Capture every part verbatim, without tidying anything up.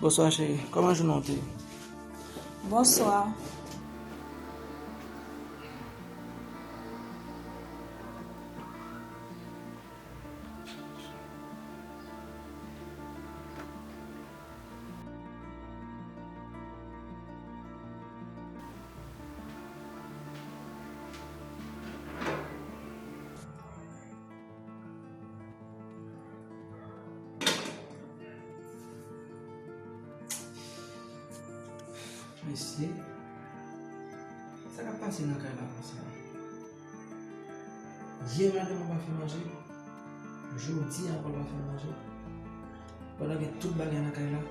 Bonswa cheri, kòman jounen w te ye? Bonswa. Mesye, sa k ap pase nan kay la konsa? Yè madanm mwen pa fè manje, jodi a ankò l pa fè manje. Pandan gen tout bagay nan kay la,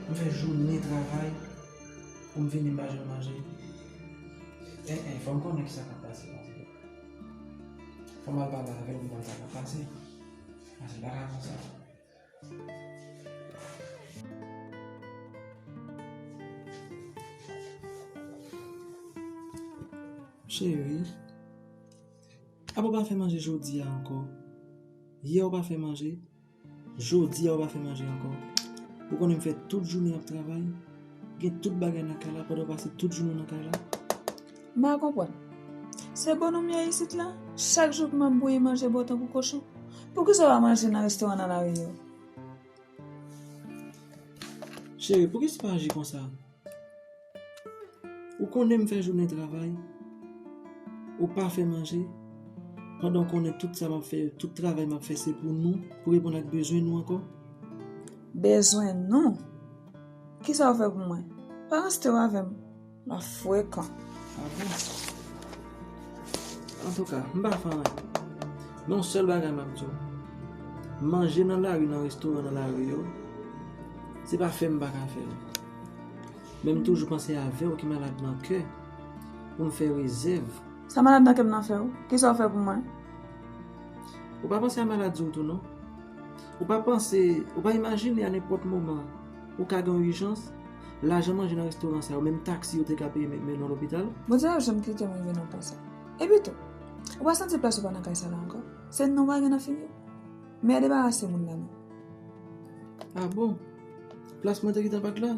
m fè jounen travay pou m vini m pa jwenn manje. En, en, fò m konnen kisa k ap pase. Fò m al pale avè l pou m konn sa k ap pase. Paske l pa ka konsa. Cheri, apa w pa fè manje jodi a ankò? Yè w pa fè manje, jodi a w pa fè manje ankò. Ou konnen m fè tout jounen ap travay, gen tout bagay nan kay la, pandan w pase tout jounen w nan kay la. M pa konprann. Se bonnonm yo isit la, chak jou pou m ap bouyi manje bò tankou kochon. Poukisa w pa manje nan restoran nan lari yo? Cheri, poukisa w pa aji konsa? Ou konnen m fè jounen travay, ou pa fè manje, pandan w konnen tout sa m ap fè, tout travay m ap fè, se pou nou, pou reponn ak bezwen nou ankò. Bezwen nou? Kisa w fè pou mwen? Pa ranste w avè m. L ap frekan. A bon? Antouka, m pa fè anyen. Men yon sèl bagay m ap di w. Manje nan lari, nan restoran, nan lari yo, se pa fè m pa ka fè l. Men m toujou panse avè w ki malad nan kè pou m fè rezèv. Sa malad nan kè m nan fè w? Kisa w fè pou mwen? Ou pa panse a maladi w tou non? Ou pa panse, ou pa imajine a nenpòt moman ou ka gen yon ijans, lajan manje nan restoran sa yo, menm taksi yo te ka peye men- mennen w lopital? Bondye p ap janm kite m rive nan pwen sa. Epitou, ou pa santi plas ou pa nan kay sa la ankò? Se non w pa gen nan figi w? Men debarase moun la non. A bon? Plas mwen te gentan pa t la?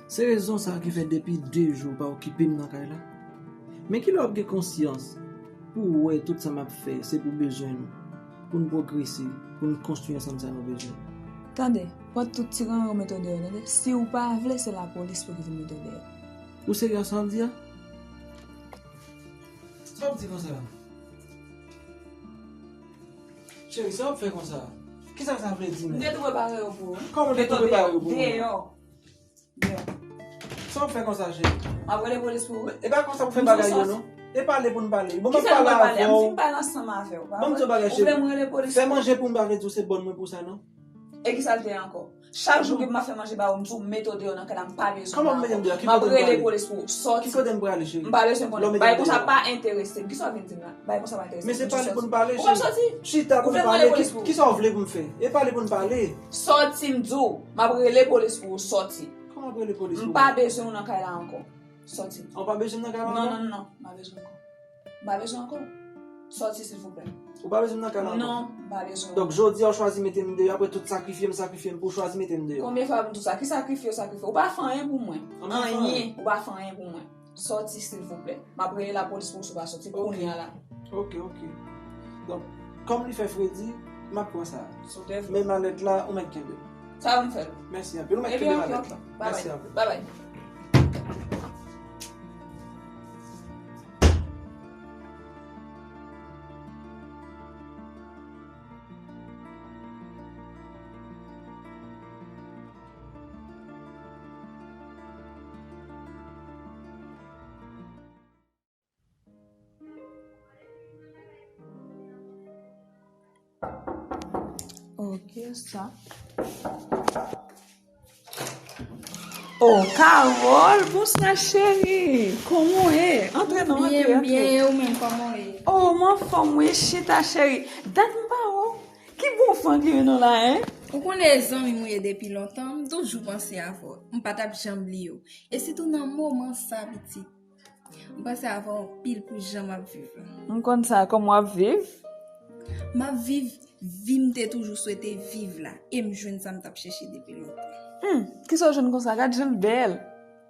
Se rezon sa ki fè depi de jou w pa okipe m nan kay la. Men kilè w ap gen konsyans pou w wè tout sa m ap fè se pou bezwen nou, pou n pwogrese, pou n konstwi ansanm sa nou bezwen? Tande, pran tout ti ranyon w mete w deyò, tande. Si w pa vle, se lapolis pou ki vin mete w deyò. Ou serye ak sa w ap di a? Sa w ap di konsa? Cheri, sa w ap fè konsa? Kisa sa vle di menm? M te tou prepare yo pou ou. Kòman w te tou prepare yo pou mwen? Deyò. Deyò. Sa w ap fè konsa, cheri? M ap rele polis pou ou. E pa konsa pou fè bagay yo non. E pale pou n pale. Bon, m ap pale avè w. M fin pale ansanm avè w. Bon, m di w bagay, cheri. Ou vle m rele polis pou ou? Fè manje pou m pa vle di w se bòn mwen pou sa non. E kisa l te ye ankò? Chak jou ke m ap fè manje ba ou, m di w mete w deyò nan kay la, m pa bezwen w la ankò. Kòman m mete m deyò? M ap rele polis pou ou. Sòti. Ki kote m prale, cheri? M pa bezwen konnen. Bagay konsa pa enterese m. Kisa w vin di m la? Bagay konsa pa enterese m. Men se pale pou n pale, cheri. Ou p ap sòti? Chita pou n pale. Ou vle m rele polis pou ou? Kisa w vle pou m fè? E pale pou n pale. Sòti, m di w. M ap rele polis pou ou. Sòti. Kòman ap rele polis pou ou? M pa bezwen w nan kay la ankò. Sòti. Ou pa bezwen m nan kay la ankò? Non, non, non, non. M pa bezwen ankò. M pa bezwen ankò. Sòti, silvouplè. Ou pa bezwen m nan kay la ankò? Non, m pa bezwen. Donk, jodi a, ou chwazi mete m deyò, apre tout sakrifye m, sakrifye m, pou w chwazi mete m deyò? Konbyen fwa pou m di w sa? Ki sakrifye w sakrifye? Ou pa fè anyen pou mwen. Anyen. Ou pa fè anyen pou mwen. Sòti, silvouplè. M ap rele lapolis pou w si w pa sòti kounye a la. Ok, ok. Donk, kòm li fè fredi, m ap pran sa. Men malèt la, ou mèt kenbe l. Sa yo m fè l. Mèsi anpil. Ou mèt kenbe malèt la. Mèsi anpil. Bye bye. Ok, sa. Oh, Carole, bonswa cheri. Kòman w ye? Antre non, antre, antre. Byen, byen, e ou menm, kòman w ye? Oh, m anfòm, wi, chita cheri. Dat m pa wè w. Ki bon fan ki vin nou la, en? Ou konnen zanmi m ou ye depi lontan, m toujou panse avè w. M pa t ap janm bliye w. E sitou nan moman sa, pitit. M panse avè w anpil pou jan m ap viv la. M konn sa, kòman w ap viv? M ap viv vi m te toujou swete viv la, e m jwenn sa m t ap chèche depi lontan. Hmm, kisa w jwenn konsa? Gad jan l bèl!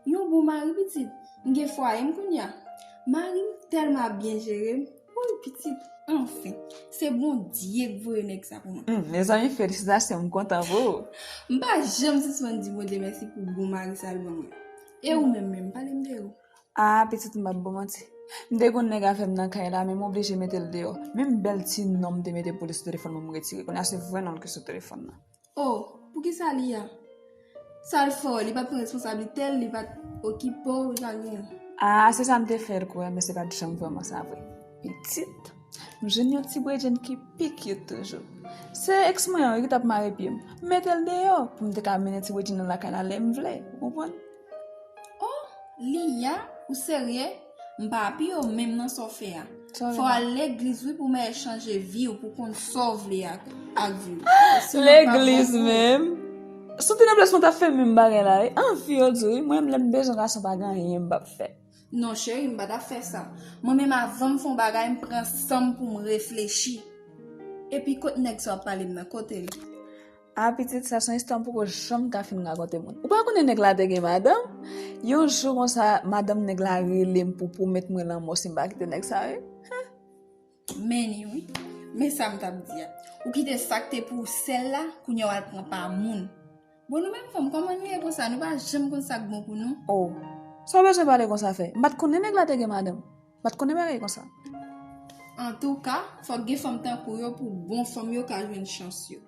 Yon bon mari, pitit. M gen fwaye m kounye a. Mari m tèlman ap byen jere m. Woy, pitit, anfen. Se Bondye k voye nèg sa pou mwen. Hmm, mezanmi, felisitasyon, m kontan pou ou. M pa janm sispann di Bondye mèsi pou bon mari sa l ban mwen. E ou menm menm, pale m de ou. Ah, pitit, m p ap ba w manti. M te konn nèg afè m nan kay la, men m oblije mete l deyò. Menm bèl ti non m te mete pou li sou telefòn mwen, m retire. Kounye a se vrè non l ki sou telefòn nan. Oh, poukisa li a? Sa l fè w? Li pa t pran responsablite l, li pa t okipe w, li pa t gen. Ah, se sa m te fè l kwè, men se pa t janm vrèman sa vre. Pitit, m jwenn yon ti bredjenn ki pi cute toujou. Se ex mwen an wi ki t ap mare pye m. M mete l deyò pou m te ka mennen ti bredjenn nan lakay la lè m vle, ou konprann? Oh, Liya, ou serye? M pa apiye w menm nan sa w fè a. Fò w al legliz wi pou w mèt chanje vi w, pou w konn sa w vle ak, ak vi w. Legliz menm? Si w te nan plas mwen, w t ap fè menm bagay la wi. Anvi yo di wi, mwen menm lè m bezwen gason pa gen anyen m p ap fè. Non cheri, m pa t ap fè sa. Mwen menm avan m fè yon bagay, m pran san m pou m reflechi. Epi kot nèg sa w ap pale m nan, kote l? Ah, pitit, sa se yon istwa m poko janm ka fin rakonte moun. Ou pa konnen nèg la te gen madanm? Yon jou konsa, madanm nèg la rele m pou pwomèt mwen lanmò si m pa kite nèg sa, wi. Men ni wi. Men sa m t ap di a. Ou kite sa k te pou ou sèl la, kounye a w al pran pa moun. Bon, nou menm fanm, kòman nou ye konsa? Nou pa janm konn sa k bon pou nou? Oh, sa w bezwen pale konsa fè? M pa t konnen nèg la te gen madanm. M pa t konnen bagay konsa. Antouka, fòk gen fanm tankou w yo pou bon fanm yo ka jwenn chans yo.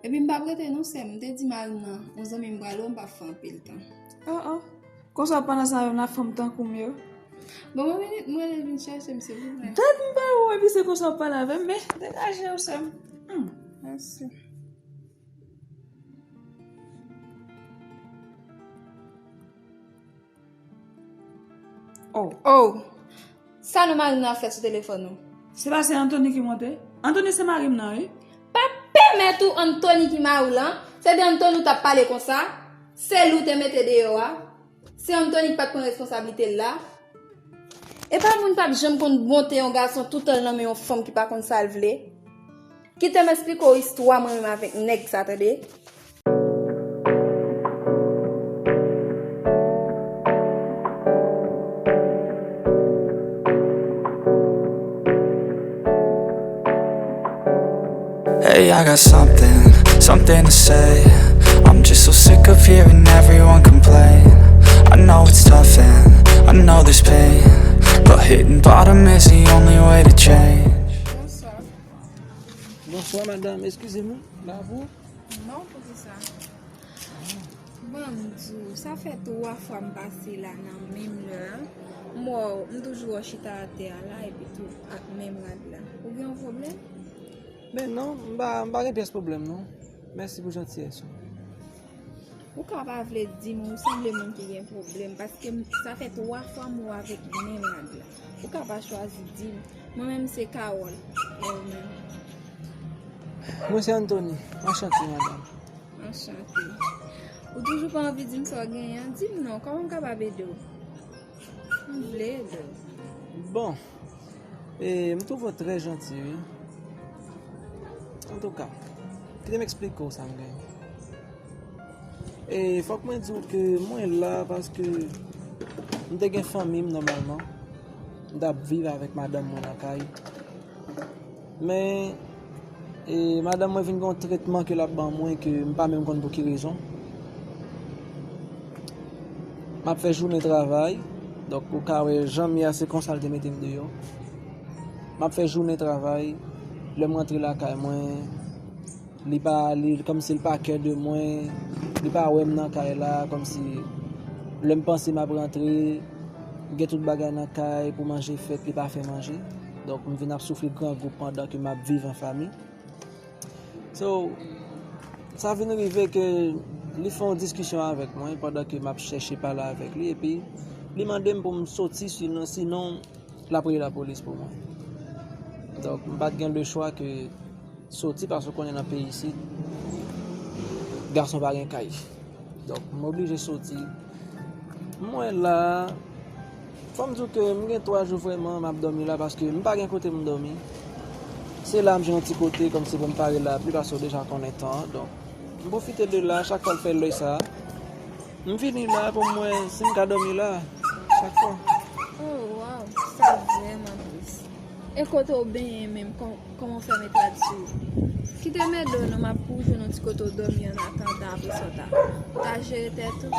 Epi m p ap rete non, sè m. M te di mari m nan, yon zanmi m prale, m p ap fè anpil tan. Oh, oh. Konsa w pa nan sa menm nan fanm tankou m yo? Bon, yon minit, m rele l vin chèche m, silvouplè. Dat m pa wè w, epi se konsa w ap pale avè m, men degaje w, sè m. Hmm. Mèsi. Oh. Oh! Sa non mari m nan ap fè sou telefòn ou? Se pa se Anthony ki monte? Anthony se mari m nan, wi. Pa pèmèt ou Anthony ki mari w lan, se de Anthony ou t ap pale konsa? Se li ou te mete deyò a? Se Anthony ki pa t pran responsablite l la? Epa moun p ap janm konn bonte yon gason toutan l nan men yon fanm ki pa konn sa l vle? Kite m eksplike w istwa mwen menm avèk nèg sa, tande. Hey, I got something, something to say. I'm just so sick of hearing everyone complain. I know it's tough and I know there's pain, but hitting bottom is the only way to change. Bonsoir. Bonsoir, madame. Excusez-moi. Bravo. Non, poukisa? Bon, m di w, sa fè twa fwa m pase la nan menm lè a. M wè w, m toujou wè w chita atè a la, epi tou ak menm rad la. Ou gen yon pwoblèm? Men non, m pa, m pa gen pyès pwoblèm, non. Mèsi pou jantiyès ou. Ou ka pa vle di m, ou sanble moun ki gen pwoblèm, paske m, sa fè twa fwa m wè w avèk menm rad la. Ou ka pa chwazi di m. Mwen menm se Carole. E ou menm? Mwen se Anthony. Anchante, madanm. Anchante. Ou toujou pa anvi di m sa w genyen an? Di m non, kòman m kapab ede w? M vle ede w. Bon, e, m twouve w trè janti, wi. Antouka, kite m eksplike w sa m genyen. E fòk mwen di w ke mwen la paske m te gen fanmi m nòmalman. M t ap viv avèk madanm mwen nan kay. Men, e, madanm mwen vin gen yon tretman ke l ap ban mwen ke m pa menm konn pou ki rezon. M ap fè jounen travay. Donk, ou ka wè jan m ye a, se konsa l te mete m deyò. M ap fè jounen travay. Lè m rantre lakay mwen, li pa, li, kòmsi l pa care de mwen, li pa wè m nan kay la, kòmsi lè m panse m ap rantre, gen tout bagay nan kay pou manje fèt, li pa fè manje. Donk, m vin ap soufri grangou pandan ke m ap viv an fanmi. So, sa vin rive ke li fè yon diskisyon avèk mwen pandan ke m ap chèche pale avèk li, epi li mande m pou m soti, sinon, sinon l ap rele lapolis pou mwen. Donk, m pa t gen lechwa ke soti, paske w konnen nan peyi isit, gason pa gen kay. Donk, m oblije soti. Mwen la, fò m di w ke m gen twa jou vrèman m ap dòmi la, paske m pa gen kote m dòmi. Se la m jwenn yon ti kote kòmsi pou m pare lapli, paske w deja konnen tan an. Donk, m pwofite de la, chak fwa l fè lè sa, m vini la pou m wè si m ka dòmi la, chak fwa. Oh, waw, sa vrèman tris. E kote w benyen menm, kò-, kòman w fè met rad sou ou? Kite mèdo non, m ap pou w jwenn yon ti kote w dòmi an atandan apre sa w ta, w ta jere tèt ou.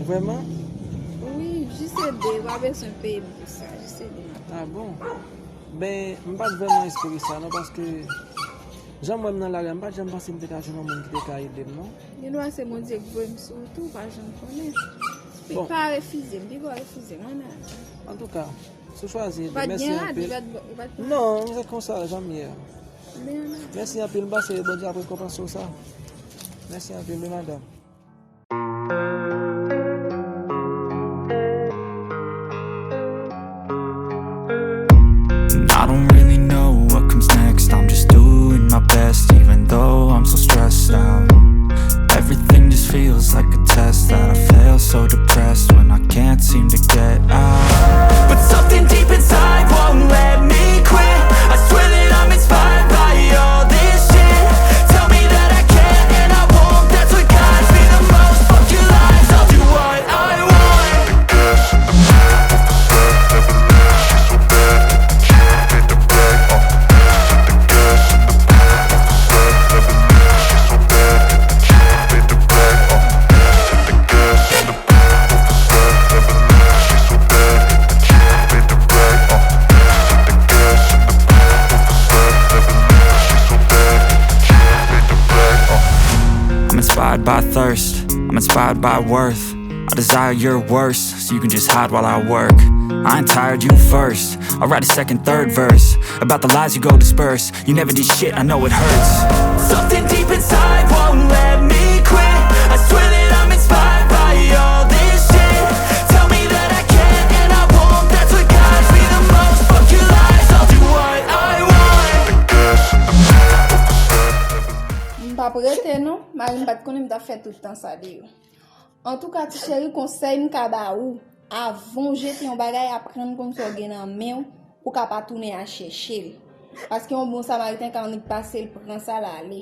Vrèman? Wi, jis ede, w pa bezwen peye m pou sa, jis ede m. Ah bon? Ben, m pa t vrèman espere sa non, paske jan m wè m nan lari a, m pa t janm panse m te ka jwenn yon moun ki te ka ede m non. Gen dwa se Bondye k voye m sou ou tou, w pa janm konnen. Pi Bon. Pa refize m, pi pa refize m, ann ale. Antouka, si w chwazi ede, mèsi anpil. Ou pa t gen rad, ou pa t, ou pa t... Non, se konsa, jan m ye a. Men ann ale. Mèsi anpil, m panse Bondye ap rekonpanse w sa. Mèsi anpil, wi, madanm. And I don't really know what comes next. I'm just doing my best, even though I'm so stressed out. Everything just feels like a test that I fail, so depressed when I can't seem to get out. But something deep inside won't let me quit. I swear that I'm inspired by all this shit. Tell me that I can and I won't. That's what guides me the most. Fuck your lies, I'll do what I want. I'm inspired by thirst, I'm inspired by worth. I desire your worst, so you can just hide while I work. I ain't tired, you first. I'll write a second, third verse about the lies you go disperse. You never did shit, I know it hurts. Something deep inside won't let me quit. I swear that I'm inspired by all this shit. Tell me that I can and I won't. That's what guides me the most. Fuck your lies, I'll do what I want. M p ap rete non, mari m pa t konnen m t ap fè tout tan sa deyò. Antouka ti cheri, konsèy m ka ba ou, avan w jete yon bagay, aprann konn sa w gen nan men w pou w ka pa tounen al chèche l. Paske yon bon samariten ka annik pase l pran sa l ale.